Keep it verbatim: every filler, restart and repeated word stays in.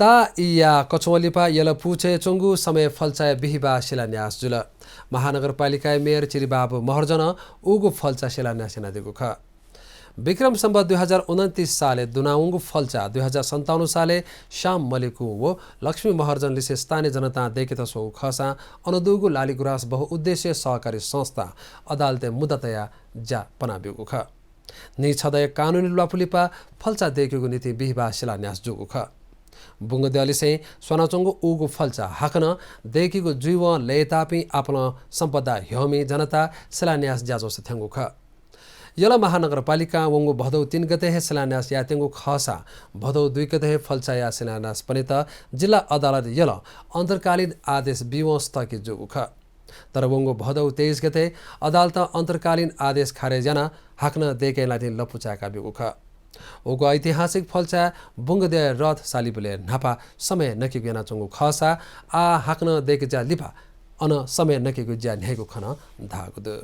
आ इया कछुवं लिपा यल पुचय् च्वंगु समय फल्चाया बिहिबाः शिलान्यास जुल। महानगरपालिकाया मेयर चिरिबाबु महर्जनं उगु फल्चा शिलान्यास यानादीगु खः। विक्रम सम्वत दुई हजार उनन्तीस सालय् दुनावंगु फल्चा दुई हजार सन्ताउन्न सालय् श्याम मल्लिकु व लक्ष्मी महर्जन लिसे स्थानीय जनतां दय्केत स्वःगु खःसां अन दुगु लालिगुराँस बहुउद्देश्य सहकारी संस्थां अदालतय् मुद्दा तयाः ज्या पनाब्यूगु खः। न्हिछदँया कानुनी ल्वापु लिपा फल्चा दय्केगु निंतिं बिहिबाः शिलान्यास जूगु खः। बुंगद्यःलिसें स्वानाच्वंगु उगु फल्चा हाकनं दय्केगु जुइवं लय्ताःपिं आपालं सम्पदा ह्यःमि जनता शिलान्यास ज्याझ्वलय् थ्यंगु खः। यल महानगरपालिकां वंगु भदौ तीन गते हे शिलान्यास यायेत्यंगु खःसा भदौ दुई गते हे फल्चाया शिलान्यास पनेत जिल्ला अदालत यलं अन्तर्कालीन आदेश बीवं स्थगित जूगु खः। तर वंगु भदौ तेइस गते अदालतं अन्तर्कालीन आदेश खारेज यानाः हाकनं दय्के लाःनिंतिं लँपु चाय्काब्यूगु खः। उगु ऐतिहासिक फल्चाय् बुंगद्यःया रथ सालीबलय् न्हापा समय नकेगु यानाच्वंगु खःसा आः हाकनं दय्के ज्या लिपा अन समय नकेगु ज्या न्ह्याइगु खँ नं धाःगु दु।